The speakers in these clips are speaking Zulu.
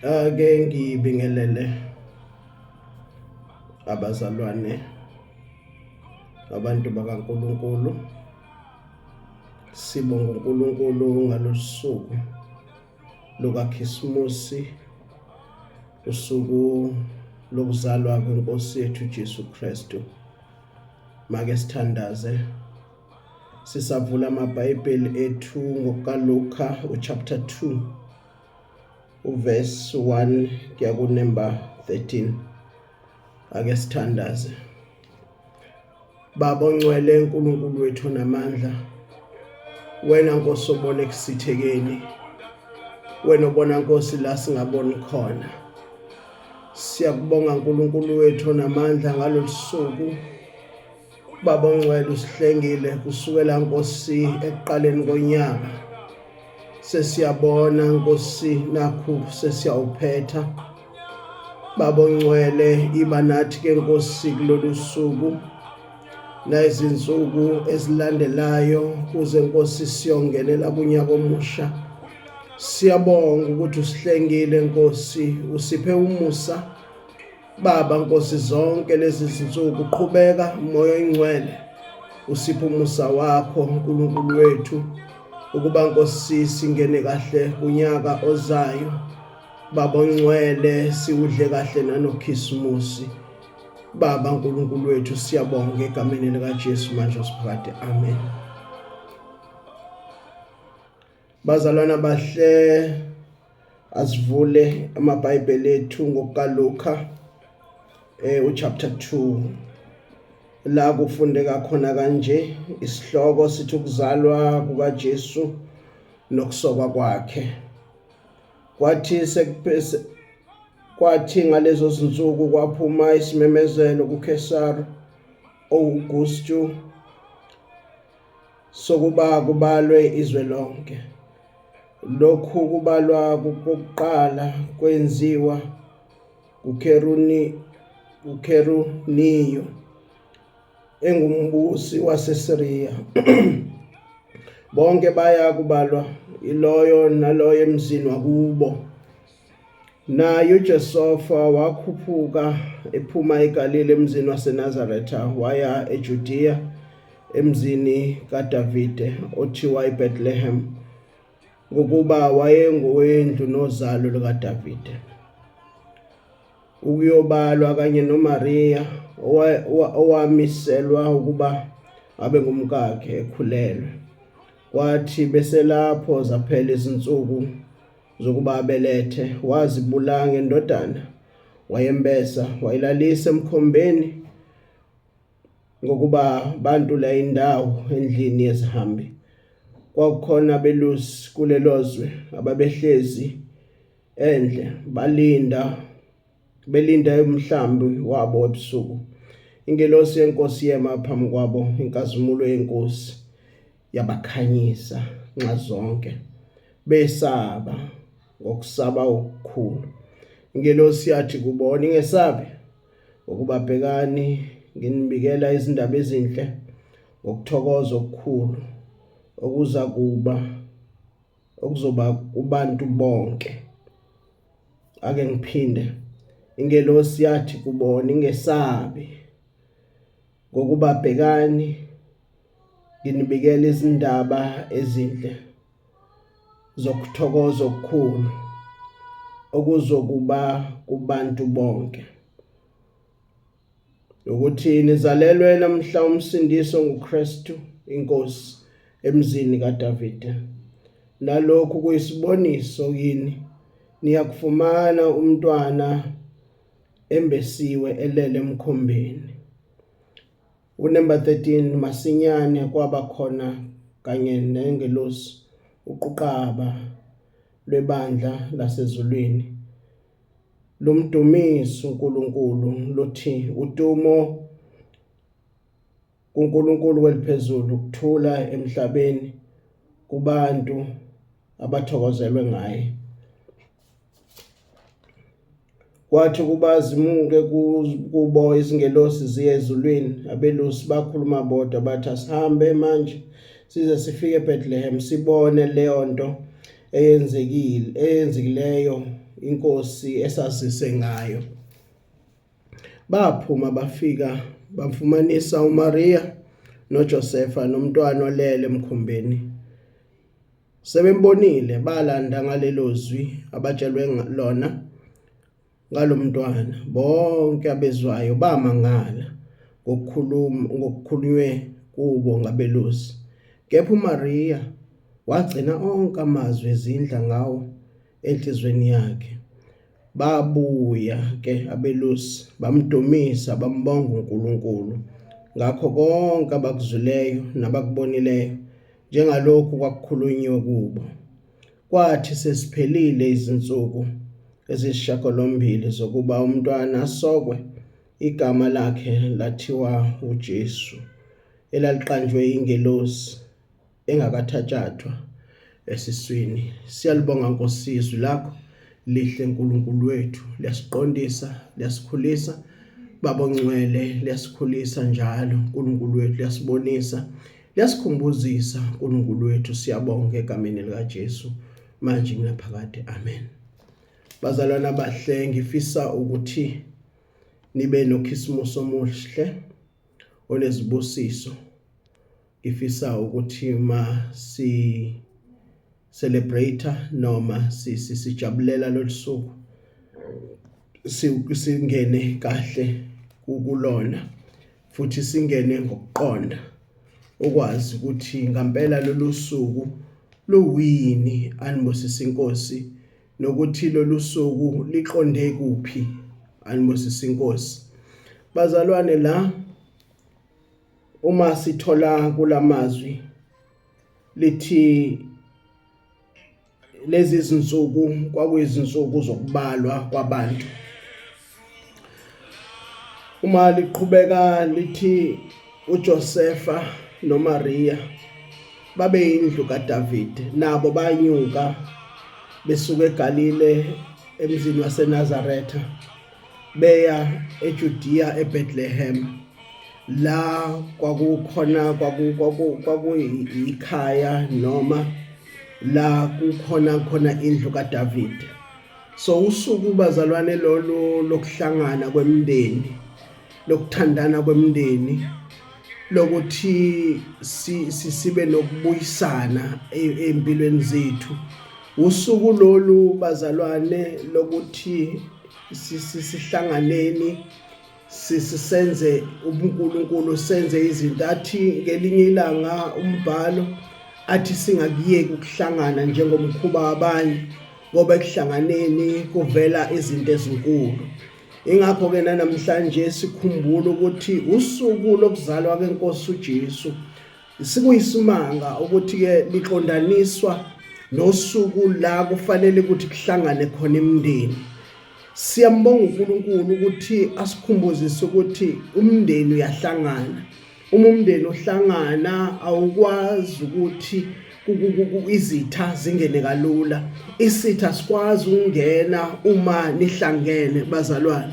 Ake ngibingelele abazalwane, abantu bakaNkulunkulu. Sibonga uNkulunkulu ngalolu suku lukaKhisimusi, usuku lokuzalwa kweNkosi yethu Jesu Kristu. Make sithandaze. Sisavula amaBhayibheli ethu ngokukaLuka uchapter 2 uverse 1 kuya kunumber 13. Ake sithandaze. Baba ongcwele, uNkulunkulu wethu namandla, wena Nkosi obona ekusithekeni, wena obona Nkosi la singaboni khona. Siyakubonga uNkulunkulu wethu namandla ngalolu suku. Baba ongcwele, usihlengile kusukela Nkosi ekuqaleni konyaka. Sesiyabona Nkosi, nakhu sesiyawuphetha. Baba ongcwele, iba nathi ke Nkosi kulolu suku nayizinsuku ezilandelayo kuze Nkosi siyongenela kunyaka omusha. Siyabonga ukuthi usihlengile Nkosi, usiphe umusa Baba Nkosi zonke lezi zinsuku. Qhubeka Moya oyingcwele usiphe umusa wakho uNkulunkulu wethu ukuba Nkosi singene kahle kunyaka ozayo. Baba ongcwele, siwudle kahle nanoKhisimusi. Baba uNkulunkulu wethu, siyabonga egameni likaJesu manje siphakade, amen. Bazalwana bahle, asivule amaBhayibheli ethu ngokukaLuka uchapter 2 la kufundeka khona kanje. Isihloko sithi ukuzalwa kukaJesu nokusokwa kwakhe. Kwathi kwathi ngalezo zinsuku kwaphuma isimemezelo kuKhesari Augustu sokuba kubalwe izwe lonke. Lokhu kubalwa kokuqala kwenziwa kuKheruniyo engumbusi waseSiriya. Bonke baya kubalwa, iloyo naloyo emzini wakubo. Naye uJosefa wakhuphuka ephuma eGalile emzini waseNazaretha waya eJudiya emzini kaDavide othiwa iBethlehem, ngokuba wayengowendlu nozalo lukaDavide, ukuyobalwa kanye noMariya owamiselwa ukuba abe ngumkakhe ekhulelwe. Kwathi beselapho zaphela izinsuku zokuba abelethe, wazibulala ngendodana, wayembesa, wayilalisa emkhombeni, ngokuba bantula indawo endlini yezihambi. Kwakukhona abelusi kulelo zwe ababehlezi endle balinda belinda umhlambi wabo ebusuku. Ingelosi yeNkosi yema phambi kwabo, inkazimulo yeNkosi yabakhanyisa nxazonke, besaba ngokusaba okukhulu. Ingelosi yathi kubo, ningesabi, ngokuba bhekani, nginibikela izindaba ezinhle ngokuthokoza okukhulu okuza kuba okuzoba kubantu bonke. Ake ngiphinde, ingelosi yathi kubo, ningesabi, ngokuba bhekani, nginibikela izindaba ezinhle zokuthokoza okukhulu okuzokuba kubantu bonke, ukuthi nizalelwe namhla uMsindisi onguKristu iNkosi emzini kaDavide. Nalokhu kuyisiboniso kini: niyakufumana umntwana embesiwe elele emkhombeni. Unumber 13, masinyane kwaba khona kanye nengelosi uquqaba lwebandla lasezulwini lumdumisa uNkulunkulu luthi, udumo kuNkulunkulu kweliphezulu, ukuthula emhlabeni kubantu abathokozelwe ngaye. Kwathi ukuba zimuke kubo izingelosi ziye ezulwini, abelusi bakhuluma bodwa bathi, asihambe manje size sifike eBethlehem sibone leyo nto eyenzekile eyenzekileyo iNkosi esazise ngayo. Baphuma bafika bamfumanisa uMariya noJosefa nomntwana olele emkhumbini. Sebembonile balanda ngalelo zwi abatshelwe lona ngalo mntwana. Bonke abezwayo bamangala ngokukhuluma ngokukhulunywe kubo ngabelusi. Kepha uMariya wagcina onke amazwi ezindla ngawo enhliziyweni yakhe. Babuya ke abelusi bamdumisa bambonga uNkulunkulu ngakho konke abakuzwileyo nabakubonileyo njengalokhu kwakukhulunyiwe kubo. Kwathi sesiphelile izinsuku eziyisishiyagalombili zokuba umntwana asokwe, igama lakhe lathiwa uJesu, elaliqanjwe yingelosi engakathatshathwa esiswini. Siyalibonga Nkosi izwi lakho lihle Nkulunkulu wethu, liyasiqondisa, liyasikhulisa Baba ongcwele, liyasikhulisa njalo Nkulunkulu wethu, liyasibonisa, liyasikhumbuzisa Nkulunkulu wethu. Siyabonga egameni likaJesu manje naphakade, amen. Bazalwana abahle, ngifisa ukuthi nibe noKhisimusi omuhle onezibusiso. Ngifisa ukuthi ma si celebrate noma sijabulela lolu suku singene kahle kulona futhi singene ngokuqonda ukwazi ukuthi ngampela lolu suku luwini anibusisa inkosi nokuthi lolu suku liqonde kuphi anibusisa inkosi bazalwane la Uma sithola kulamazwi lithi lezi zinsuku kwakuyizinsuku zokubalwa kwabantu. Uma liqhubeka lithi uJosefa noMariya babeyindlu kaDavide nabo banyuka besuka eGalile emzini waseNazaretha beya eJudiya eBethlehem la kwakukhona kwakuyikhaya noma la kukhona khona indlu kaDavid. So usuku bazalwane lolu lokuhlangana kwemndeni, lokuthandana kwemndeni, lokuthi sibe nokubuyisana empilweni zethu. Usuku lolu bazalwane lokuthi sihlanganeni sisenze ubuNkulunkulu senze izinto athi ngelinye ilanga umbhalo athi singakuyeki ukuhlangana njengomkhuba wabanye ngoba ekuhlanganeni kuvela izinto ezinkulu. Ingakho ke namhlanje sikhumbula ukuthi usuku lokuzalwa kwenkosi uJesu Sikuyisimanga ukuthi-ke liqondaniswa nosuku la kufanele ukuthi kuhlangane khona imindeni. Siyambonga uNkulunkulu ukuthi asikhumbuzise ukuthi umndeni uyahlangana. Uma umndeni uhlangana awukwazi ukuthi izitha zingene kalula. Isitha sikwazi ukungena uma nihlangene bazalwane.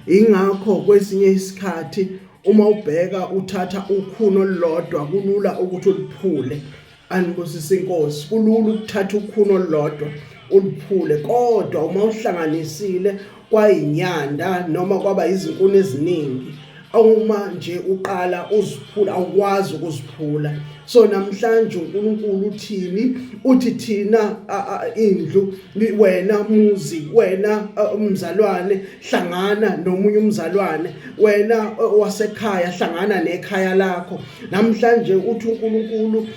Ingakho kwesinye isikhathi Uma ubheka uthatha ukhuni olulodwa kulula ukuthi uliphule. Anibusise inkosi. Kulula ukuthatha ukhuni olulodwa uliphule kodwa uma uhlanganisile kwayinyanda noma kwaba izinkuni eziningi uma nje uqala uziphula awukwazi ukuziphula. So namhlanje uNkulunkulu uthini? Uthi thina indlu wena muzi wena umzalwane hlangana nomunye umzalwane wena wasekhaya hlangana nekhaya lakho. Namhlanje uthi uNkulunkulu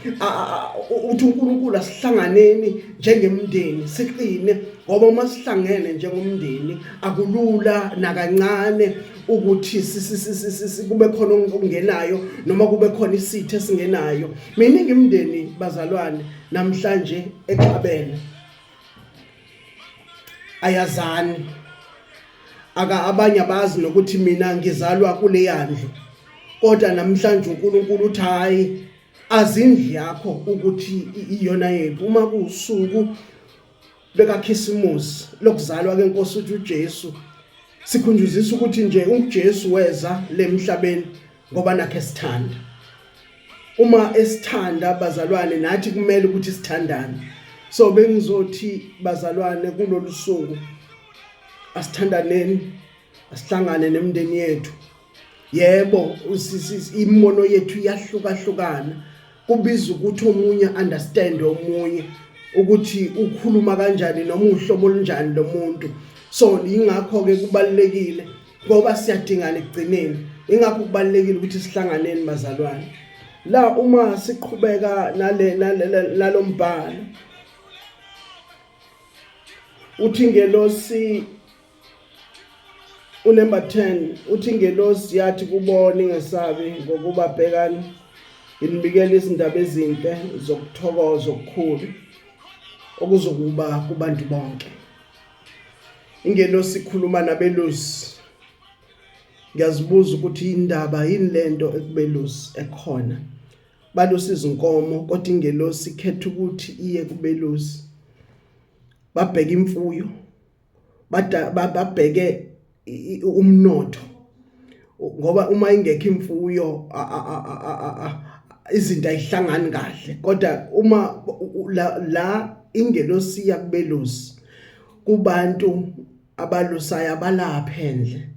uthi uNkulunkulu asihlanganeni njengemndeni siqine ngoba uma sihlangene njengomndeni akulula nakancane ukuthi kube khona okungenayo noma kube khona isitha esingenayo. Miningi imindeni bazalwane namhlanje exabene ayazani aka abanye abazi nokuthi mina ngizalwa kuleya ndlu kodwa namhlanje uNkulunkulu uthi hayi azindlu yakho ukuthi iyona yephi uma kuwusuku likaKhisimusi lokuzalwa kenkosi uthi uJesu sikhunjuzisa ukuthi nje uJesu weza lemhlabeni ngoba nakhe sithanda. Uma esithanda bazalwane nathi kumele ukuthi sithandane. So bengizothi bazalwane kulolu suku Asithandaneni, asihlangane nemindeni yethu. Yebo, imbono yethu iyahlukahlukana. Kubiza ukuthi omunye understand omunye ukuthi ukhuluma kanjani noma uhlobo olunjani lomuntu. So ingakho ke kubalekile ngoba siyadingana ekugcineni. Ingakho kubalekile ukuthi sihlanganeni bazalwane. La uma siqhubeka nale nalombhalo uthi ingelosi unumber 10 uthi ingelosi yathi kubo ningesabi ngokuba bhekani nginibikela izindaba ezinhle zokuthokoza okukhulu okuzokuba kubantu bonke. Ingelosi ikhuluma nabelusi. Ngiyazibuza ukuthi indaba yini lento ekubelusi ekhona. Balusa izinkomo kodwa ingelosi ikhetha ukuthi iye kubelusi. Babheke imfuyo, babheke umnotho ngoba uma ingekho imfuyo izinto ayihlangani kahle kodwa uma la ingelosi yakubelusi kubantu abalusayo abalapha endle.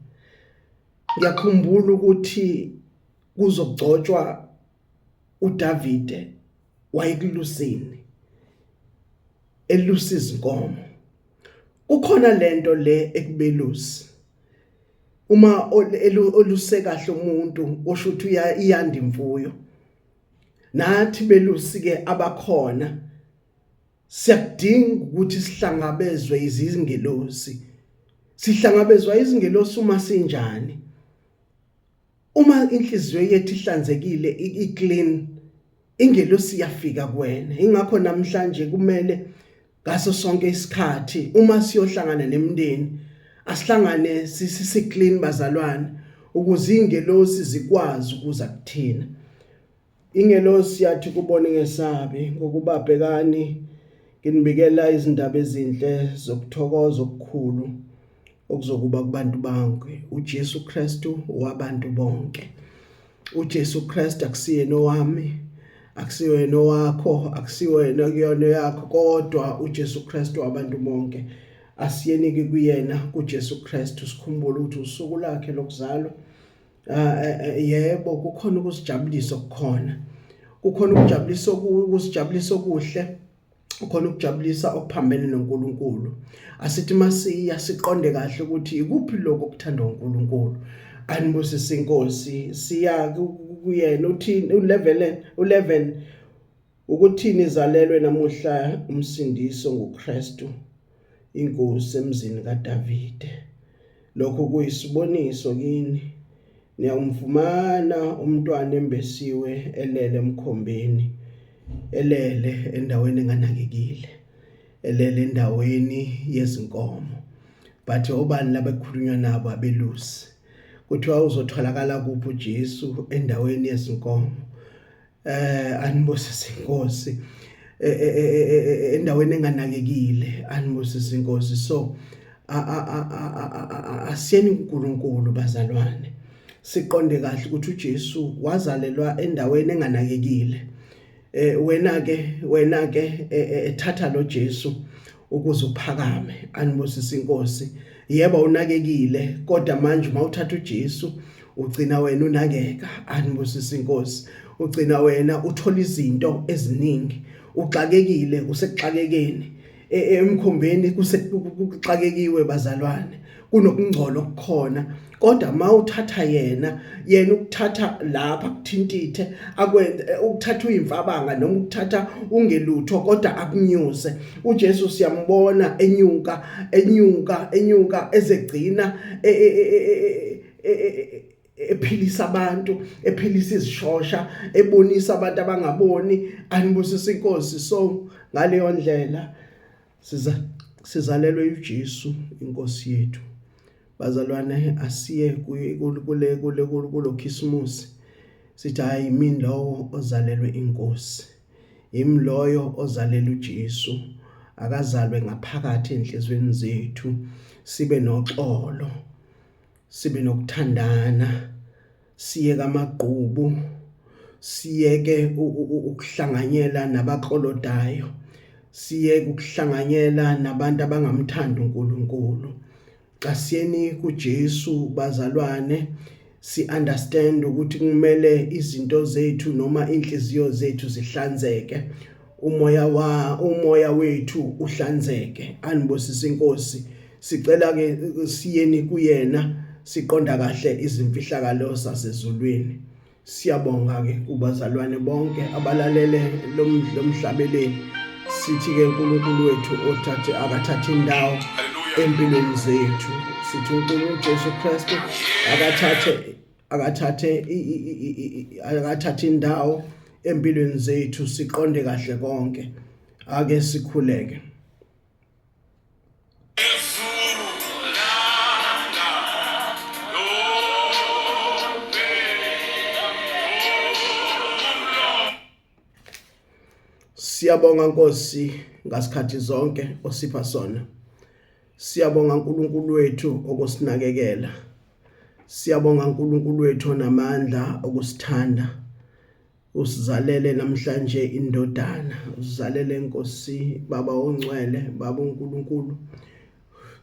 Ngiyakhumbula ukuthi kuzogcotshwa uDavide wayekulusini elusa izinkomo. Kukhona lento le ekubelusi. Uma oluse kahle umuntu osho ukuthi iyanda imfuyo. Nathi belusi ke abakhona Siyakudinga ukuthi sihlangabezwe izingelosi. Sihlangabezwa izingelosi uma sinjani? Uma inhliziyo yethu ihlanzekile, i-clean, ingelosi iyafika kuwena. Ingakho namhlanje kumele ngaso sonke isikhathi uma siyohlangana nemindeni asihlangane sisi-clean bazalwane ukuze ingelosi zikwazi ukuza kuthina. Ingelosi yathi kubo, Ningesabi, ngokuba bhekani, nginibikela izindaba ezinhle zokuthokoza okukhulu okuzokuba kubantu bonke. UJesu Kristu wabantu bonke. UJesu Kristu akusiyena owami, akusiyena owakho, akusiyena kuyona yakho, kodwa uJesu Kristu wabantu bonke. Asiyeni-ke kuyena kuJesu Kristu sikhumbule ukuthi usuku lakhe lokuzalwa. Ah, eh, eh, yebo kukhona ukuzijabulisa okukhona kukhona ukujabulisa ukuzijabulisa okuhle kukhona ukujabulisa okuphambene noNkulunkulu asithi masiya siqonde kahle ukuthi ikuphi lokho okuthandwa uNkulunkulu anibusise inkosi siya kuyena uthini u11 u11 Ukuthini izalelwe namuhla umsindiso nguKristu inkosi emzini kaDavide. Lokhu kuyisiboniso kini, niyawumfumana umntwana embesiwe elele emkhombeni, elele endaweni enganakekile, elele endaweni yezinkomo. But obani labekhulunywa nabo abelusi. Kuthiwa uzotholakala kuphi uJesu endaweni yezinkomo. Anibusise inkosi eh, eh, eh, endaweni enganakekile anibusise inkosi so asiyeni kuNkulunkulu bazalwane siqonde kahle ukuthi uJesu wazalelwa endaweni enganakekile eh wena ke wena ke ethatha lo Jesu ukuze uphakame anibusise inkosi yebo unakekile kodwa manje uma uthatha uJesu ugcina wena unakeka anibusise inkosi ugcina wena uthola izinto eziningi uxakekile usekuxakekeni e, e, emkhombeni kusekuxakekiwe bazalwane kunokungcola okukhona kodwa uma uthatha yena yena ukuthatha lapha kuthintithe akwenze eh, ukuthatha uyimfabanga noma ukuthatha ungelutho kodwa akunyuse uJesu siyambona enyuka enyuka enyuka ezegcina e, e, e, ephilisa abantu ephilisa izishosha ebonisa abantu abangaboni anibusisa inkosi so ngaleyo ndlela siza sizalelwe uJesu inkosi yethu bazalwane asiye kule kule kulo Khisimusi sithi hayi yimi lowo ozalelwe inkosi yimi loyo ozalelwe uJesu akazalwe ngaphakathi enhlizweni zethu sibe noxolo sibe nokuthandana siyeke amagqubu siyeke ukuhlanganyela nabaklolodayo siyeke ukuhlanganyela nabantu abangamthandi uNkulunkulu. Asiyeni kuJesu bazalwane, si understand ukuthi kumele izinto zethu noma inhliziyo zethu zihlanzeke, umoya wa umoya wethu uhlanzeke. Anibusise inkosi. Sicela ke siyeni kuyena siqonda kahle izimfihlakalo zasezulwini. Siyabonga ke kubazalwane bonke abalalele lo mhlabeleli. Sithi ke uNkulunkulu wethu othathe akathathe indawo empilweni zethu. Sithi uNkulunkulu Jesu Kristu akathathe akathathe akathathe indawo empilweni zethu, siqonde kahle konke. Ake sikhuleke. Siyabonga Nkosi ngasikhathi zonke osipha sona. Siyabonga uNkulunkulu wethu okusinakekela. Siyabonga uNkulunkulu wethu onamandla okusithanda. Usizalele namhlanje indodana, usizalele Nkosi Baba ongcwele, Baba uNkulunkulu.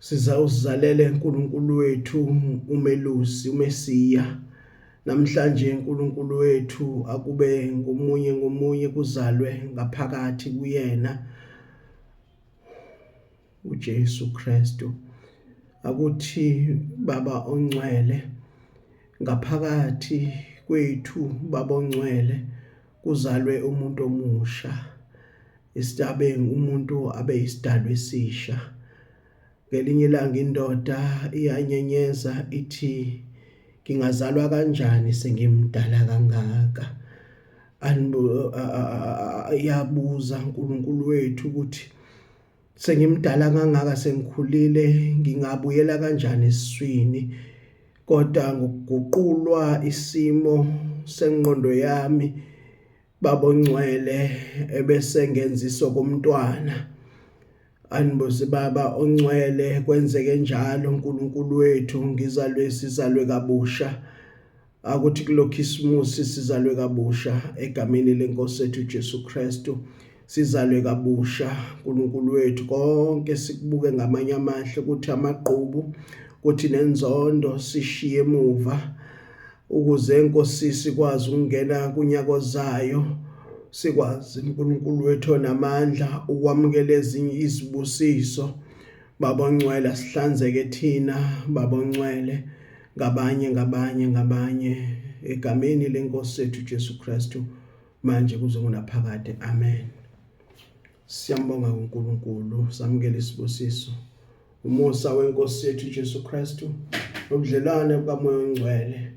Siza usizalele uNkulunkulu wethu umelusi, uMesiya. Namhlanje uNkulunkulu wethu akube ngomunye ngomunye kuzalwe ngaphakathi kuyena uJesu Kristu. Akuthi Baba ongcwele ngaphakathi kwethu Baba ongcwele kuzalwe umuntu omusha, isitabe umuntu abe isidalwa esisha. Ngelinye ilanga indoda iyanyenyeza ithi ngingazalwa kanjani sengimdala kangaka? Iyabuza uNkulunkulu wethu ukuthi sengimdala kangaka sengikhulile ngingabuyela kanjani esiswini? Kodwa ngokuguqulwa isimo sengqondo yami Baba ongcwele ebese ngenziswa komntwana. Anibuzi Baba ongcwele kwenzeke njalo uNkulunkulu wethu ngizalwe sizalwe kabusha. Akuthi kulokhisimusi sizalwe kabusha egameni lenkosi ethu Jesu Kristu. Sizalwe kabusha uNkulunkulu wethu konke sikubuke ngamanye amahle ukuthi amagqubu kuthi nenzondo sishiye emuva ukuze Nkosi sikwazi ukungena kunyaka ozayo sikwazi uNkulunkulu wethu onamandla ukwamukela ezinye izibusiso. Baba ongcwele asihlanzeke thina Baba ongcwele ngabanye ngabanye ngabanye egameni lenkosi ethu Jesu Kristu manje kuze kunaphakade, amen. Siyambonga uNkulunkulu, samukele isibusiso. Umusa wenkosi yethu Jesu Kristu nobudlelwane bukaMoya oNgcwele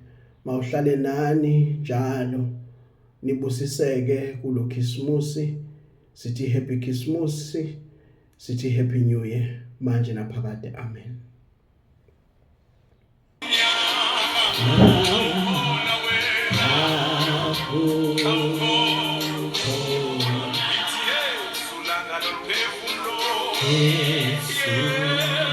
mawuhlale nani njalo, nibusiseke kulo Khisimusi. Sithi happy Christmas, sithi happy new year manje naphakade, amen. Yesu.